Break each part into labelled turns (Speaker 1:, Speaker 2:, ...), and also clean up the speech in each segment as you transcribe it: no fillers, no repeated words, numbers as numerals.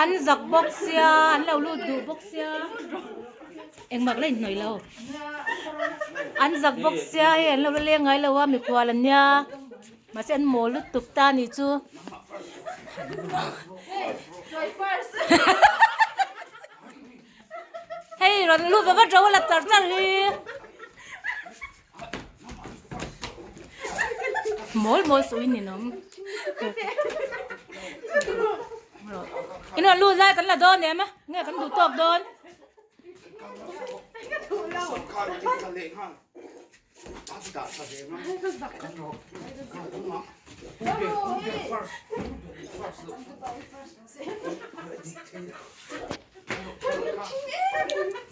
Speaker 1: An zak bawk sia, an lo lut duh bawk sia. Engmah la inhnawih lo. An zak bawk sia hei an lo la leng ngai lo a mikhual an nia. Mahse an mawl lutuk ta a nih chu. Hei rawn lut va vat ro a la char char hi. Mawl mawl suh in ninawm. In rawn lut lai kan la dawn em a? Nge kan duh tawk dawn?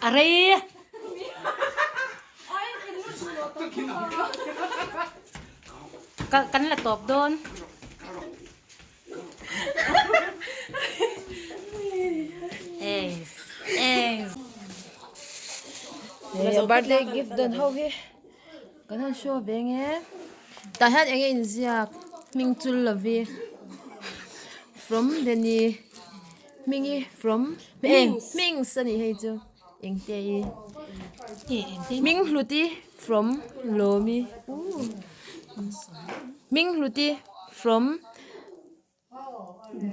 Speaker 1: A rei. Kan la tawp dawn.
Speaker 2: Birthday gift dawn ho hi kan han show ve nge tah hian eng nge inziak hming chul lovi from Danny hmingi from eng hmings a nih hei chu. Engte i hming hluti from Lawmi hming hluti from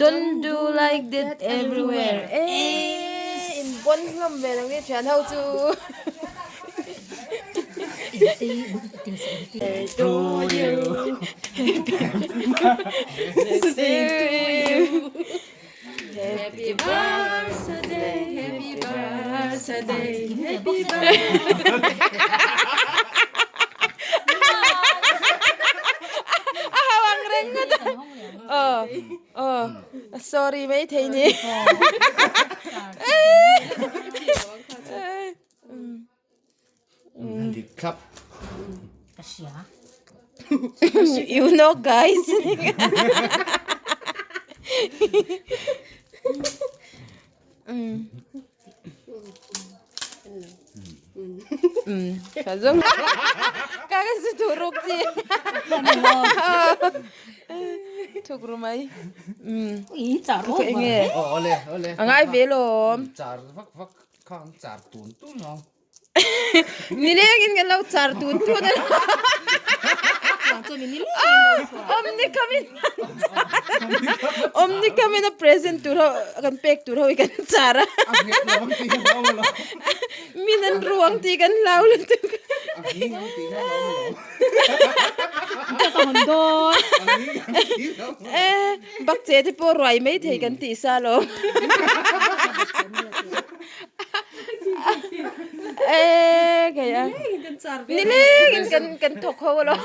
Speaker 2: don't do like that everywhere eee in pawn hlawm ve lo nge thian ho chu
Speaker 3: to you
Speaker 2: Happy birthday, happy birthday, happy birthday. A hau ang reng ngawt a. Aw, aw, sorry mai thei ni.
Speaker 3: Dik thlap.
Speaker 1: Ka hria.
Speaker 2: You know guys. Ka zawng. Ka ka su thu ruk chi. Thuk ru mai.
Speaker 1: I char
Speaker 2: ro. Enge.
Speaker 3: Ole ole.
Speaker 2: Angai ve lom.
Speaker 3: Char vak vak. Kha an char tun tun lo.
Speaker 2: Nilengin kan lo char tun tun a. Awmni kamin awmni kamin a present tur ho kan pek tur ho hi kan char a. Min an ruang tih kan hlau lutuk. Bakcheh te pawh ruai maithei kan tih sa alawm. Ê kei a nileng in kan kan thawk ho alawm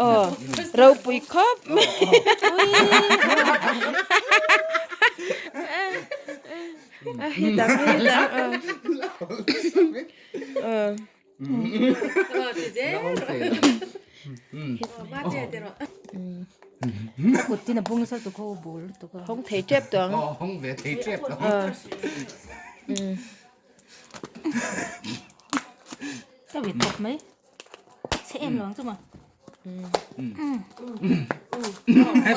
Speaker 2: aw ropui khawp mai a hi dang hi dang aw
Speaker 1: Kut tin a bung sa tu kho bul tu ka.
Speaker 2: Hong thei tep tawh ang.
Speaker 3: Hong ve thei tep tawh ang.
Speaker 1: Ka wi tawp mai. Che em lo ang chu ma.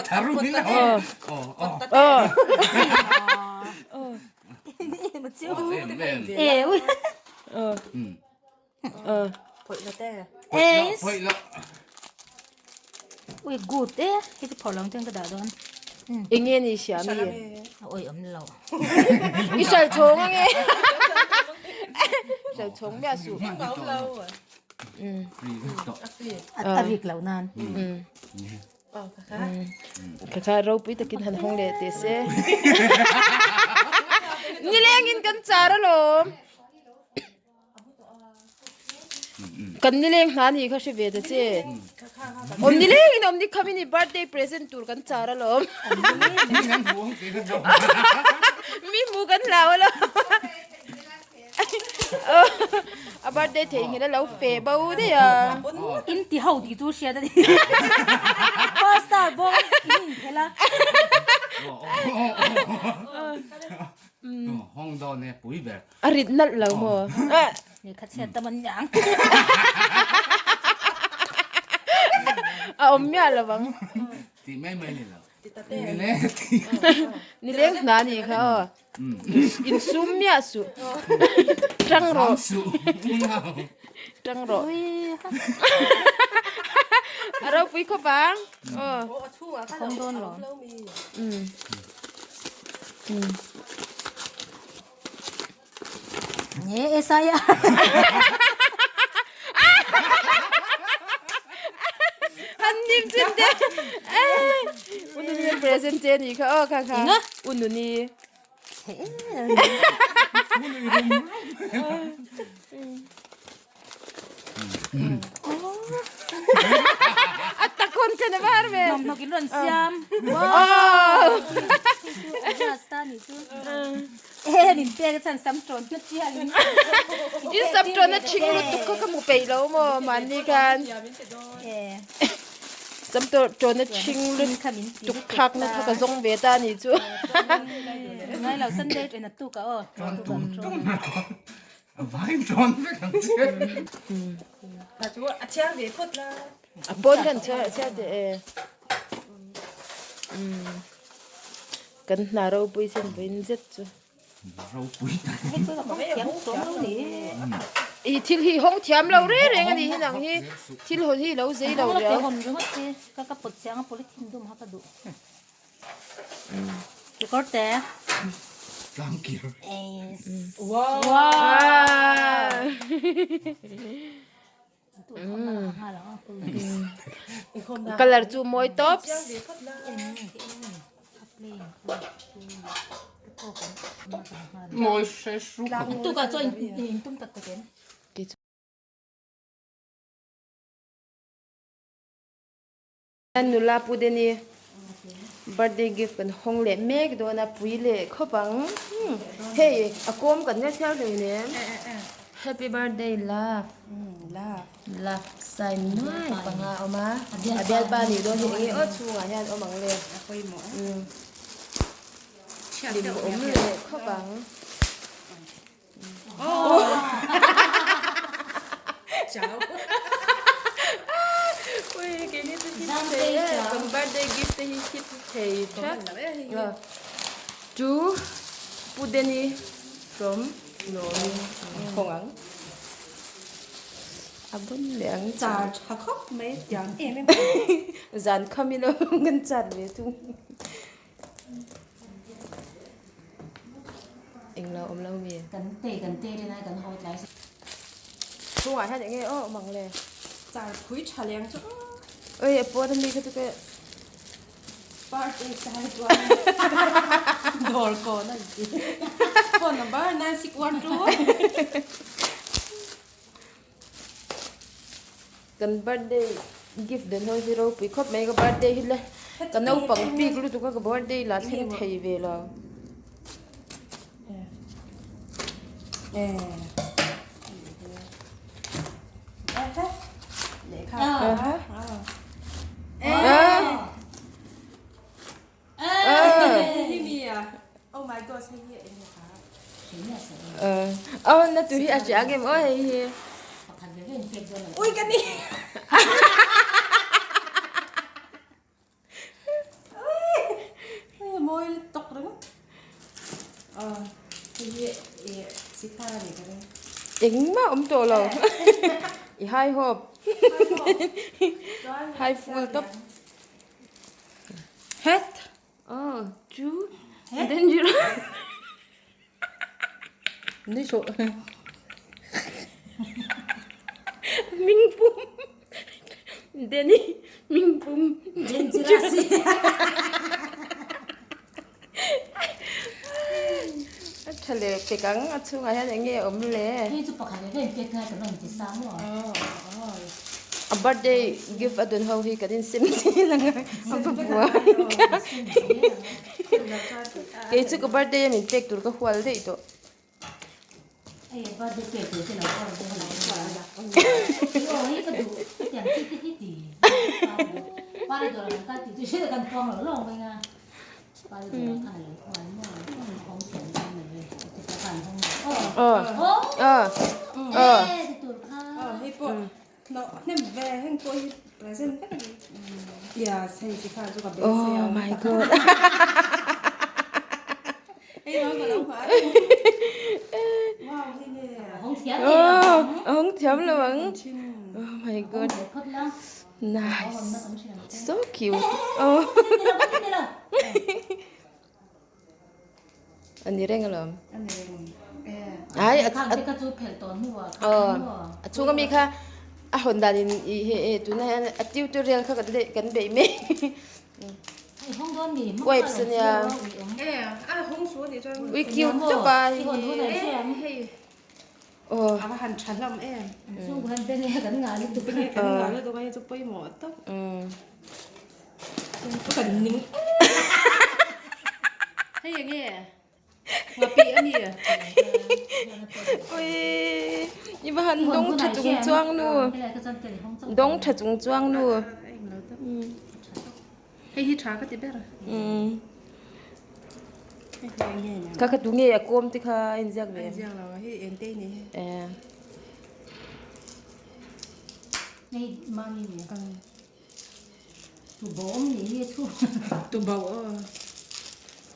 Speaker 3: Tharu ni la.
Speaker 2: Aw.
Speaker 1: Ui good e hei chu phawrh lo ang chuan ka dah dawn.
Speaker 2: Enge ni hria mi?
Speaker 1: A awih awm lo.
Speaker 2: I hral chhawng ange. Hral chhawng miah suh.
Speaker 1: A rik loh nan.
Speaker 2: Kha ropui takin han hawng leh teh se. Nilengin kan char alawm. Kan nileng hna ni kha hre ve ta che. Awm nilengin awm ni kham ini birthday present tur kan char alawm. Mi hmu kan hlau alawm. A birthday theihnghilh a lo feh bo daih a.
Speaker 1: In ti ho tih chu hriat a ni. First star bawk in inphelh a.
Speaker 3: Hawng dawn e pui ber.
Speaker 2: A rit nalh lo maw?
Speaker 1: Lehkha chhiat tam an ni ang.
Speaker 2: A awm miah lo ang.
Speaker 3: Ti mai mai ni lo.
Speaker 2: Nileng hna nih kha aw. Insum miah suh. Tang rawh. Tang rawh. A ropui khawp ang. Aw.
Speaker 1: Khawm dawn lo. Nge Esaya.
Speaker 2: Han nim chin te. Ununi present che ni kha aw kha kha. Ununi. A takon che na var ve.
Speaker 1: Nom nok in ron siam. Wow. Rasta ni chu. E min pek chan sam tron na chial in.
Speaker 2: In sam tron na thing lu tuk ka mu pei lo mo man ni khan.
Speaker 1: E.
Speaker 2: Sam to tron na thing lu tuk khak na kha ka zong ve ta ni chu.
Speaker 1: Ngai lo Sunday en tu ka o.
Speaker 3: Tron tum tum. A vain tron vek ang che.
Speaker 4: A thiang ve phawt la.
Speaker 2: A pawn khan chhiar teh e. Kan hna ropui sin vawiin zet chu.
Speaker 3: Ropui tak.
Speaker 2: I thil hi hawng thiam lo reng reng a nih hi nang hi thil hawn hi lo zei lo riau.
Speaker 1: Hawn ringawt hi ka ka pawt chiang a polythene dum ha ka duh. Kekawr te.
Speaker 3: Tlangkir.
Speaker 1: Wow.
Speaker 2: Colour chu mawi tawp.
Speaker 3: Mawi hre hruk.
Speaker 1: Tukah chuan in tum tak tak em?
Speaker 2: Nula Pu Deni birthday gift kan hawng leh mek dawn a pui leh khawp ang hei a kawm kan nge chhiar hlei nem happy birthday love love sign nuai panga a awm a a bialpa nih dawn hi enge aw chhungah hian awm ang le hlim awm leh khawp ang. Birthday gift te hi hit thei thak to Pu Denny from Nomi khawng ang a bun leh ang
Speaker 4: Char tha khawp mai tiang em em
Speaker 2: zan kham ilo kan chat ve thung. Englo awm lo mi.
Speaker 1: Kan te kan te rin ai kan haw tlai.
Speaker 2: Chungah hian enge aw awm ang le.
Speaker 4: Char phui tha leng chu.
Speaker 2: Oi a pawn ami kha chu ka
Speaker 4: Birthday char chuan dawr kawn a ni. Phone number 9612.
Speaker 2: Kan birthday gift den ho hi ropui khawp mai ka birthday hi le ka naupang bik lutuk a ka birthday lah thleng thei ve lo. Aw na tu hi a hria ang em aw hei hi.
Speaker 4: Ui ka ni. Ui mawi tok ringawt. Hei hi sitar a ni ka ring.
Speaker 2: Engmah awm tawh lo. I high hope. High full top.
Speaker 4: Het.
Speaker 2: Oh, chu. Dangerous.
Speaker 1: Ni so.
Speaker 2: Ming pum. Danny Ming pum.
Speaker 1: Dangerous.
Speaker 2: A tha leh pek ang a chhungah hian eng nge awm le.
Speaker 1: Hei chu pakhat leh vel pek ngai ka rawn ti sa maw.
Speaker 2: A birthday gift a dun ho hi kan insem zil ang a a va buai ka. Kei chu ka birthday a min pek tur ka hual daih tawh.
Speaker 1: Hei birthday pek tur te lo hual daih lo hual a. Aw hei ka duh hetiang chi te hi ti. Pari dawr ah kan kal tih chu hriat kan puang lo lo mai a.
Speaker 4: Yes, hei chi kha chu ka beisei
Speaker 2: Oh my god.
Speaker 4: Hei lo ka lo hma. Wow, hei nge.
Speaker 2: Oh, a hawng thiam lo ang. Oh my god. Nice. So cute. Oh. A ni reng alawm.
Speaker 4: A ni reng.
Speaker 2: Ai a a chhung ami kha a hawn dan in i he e tuna hian a tutorial kha kan leh kan beih mek. Wipes ania. Ui cute tawp a hei. Aw.
Speaker 4: A va han tha hlawm em. Kan ning hei enge ngapi ani
Speaker 2: ui i va han dawng tha chung chuang nu dawng tha chung chuang nu
Speaker 4: hei hi tha ka ti ber
Speaker 2: kha kha tu nge a kawm te kha a inziak ve
Speaker 4: inziak lo hei eng te ni
Speaker 2: eh
Speaker 1: hei mami ni Tu bawm ni hi thu.
Speaker 4: Tu bawm aw.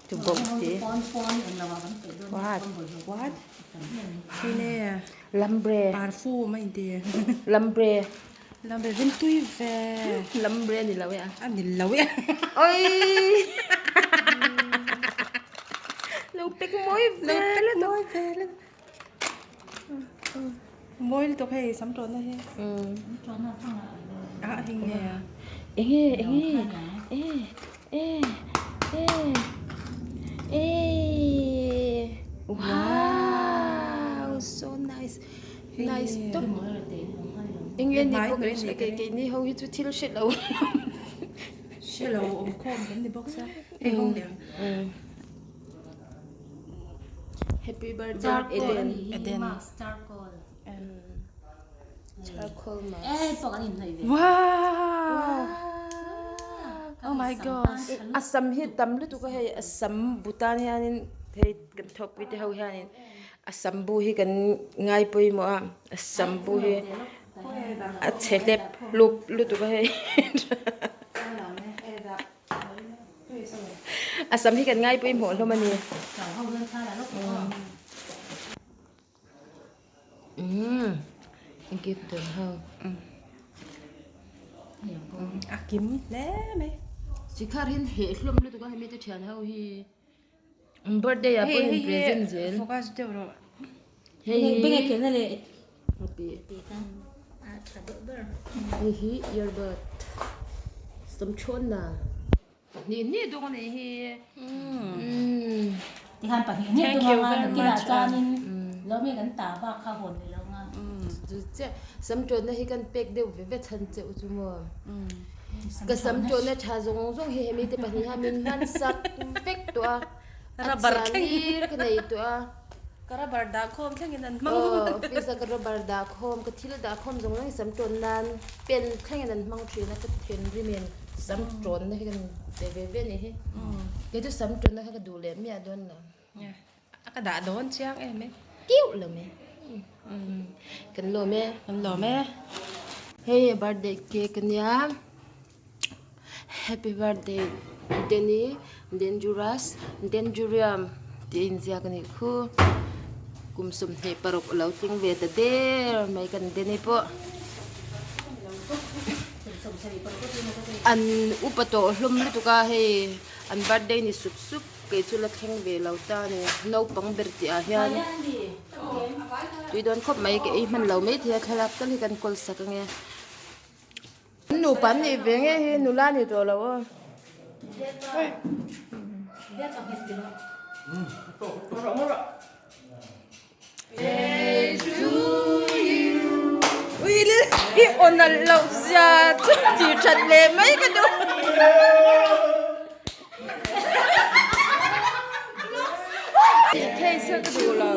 Speaker 2: Tu bawm ti.
Speaker 1: Pawn pawn eng lo ah kan peih dawn.
Speaker 2: What?
Speaker 4: What? Hei ne.
Speaker 2: Lambre.
Speaker 4: Parfum a inti.
Speaker 2: Lambre.
Speaker 4: Lambre rim tui ve.
Speaker 2: Lambre ni lo e a.
Speaker 4: A ni lo e.
Speaker 2: Oi. Lo pek mawi ve.
Speaker 4: Lo pek mawi ve. Mawi lutuk hei sam tawn na hi. A hei nge a.
Speaker 2: Enge enge e e e e wow so nice nice top enge ni pawh kan hre kei kei ni ho hi chu thil hre lo
Speaker 4: hre lo awm khawm kan ni bawk sia hei ho leh ang.
Speaker 2: Happy birthday Eden.
Speaker 4: Eden.
Speaker 1: Charcoal.
Speaker 2: Charcoal mask.
Speaker 1: Eh, pawh kan inhnawih ve.
Speaker 4: Wow! Oh my gosh.
Speaker 2: Assam hi tam lutuk a hei Assam Bhutan hianin hei kan thawkpui te ho hianin Assam bu hi kan ngai pawimawh a Assam bu hi a chhe hlep hlup lutuk a hei. A sam hi kan ngai pawimawh hlawm a ni. Umm gift dawn ho.
Speaker 4: A kim hle mai.
Speaker 2: Sikhar hian heh hlawm lutuk a hemi te thian ho hi. Birthday ah pawh in present zel.
Speaker 4: Focus deuh rawh.
Speaker 2: Hei hi.
Speaker 1: Beng a kelna leh.
Speaker 2: Hei hi earbud sawmthawn na pahnih hnih dawng a nih hi.
Speaker 1: Tikhan pahnih hnih dawng anga nakinah chuanin lawmi kan ta bak kha hawn leh lo nga.
Speaker 2: Chu chiah samtawna hi kan pek deuh ve ve chhan che u chu maw. Ka samtawna tha zawng zawng hi hemi te pahnih hian min hman sak vek tawh a. A chhiar lir ka nei tawh a.
Speaker 4: Ka rubber dah khawm thlengin an hmang.
Speaker 2: Aw, office a ka rubber dah khawm, ka thil dah khawm zawng zawng hi sam tawn nan pen thlengin an hmang thin a, ka thinrimin sam tawnna hi kan pe ve ve a nih hi. Kei chu sam tawnna kha ka duh leh miah dawn lo.
Speaker 4: A ka dah dawn chiang em e.
Speaker 2: Kiuh lo mai. Kan lawm e.
Speaker 4: Kan lawm e.
Speaker 2: Hei birthday cake a nia. Happy birthday Danny Dangerous Dangerium tih a inziak a nih khu kum 26 a lo tling ve ta der mai kan Danny pawh an upa tawh hlawm lutuk a hei an birthday ni sup sup kei chu la thleng ve lo ta a ni naupang ber tih ah hian tui dawn khawp mai ka ei hman lo maithei a thlalak tal hi kan kawl sak ange. Nupa an nih ve nge hi nula ni tawh lo aw. I aw nalh loh zia chu tih that leh mai ka duh. Tih thei se ka duh lo.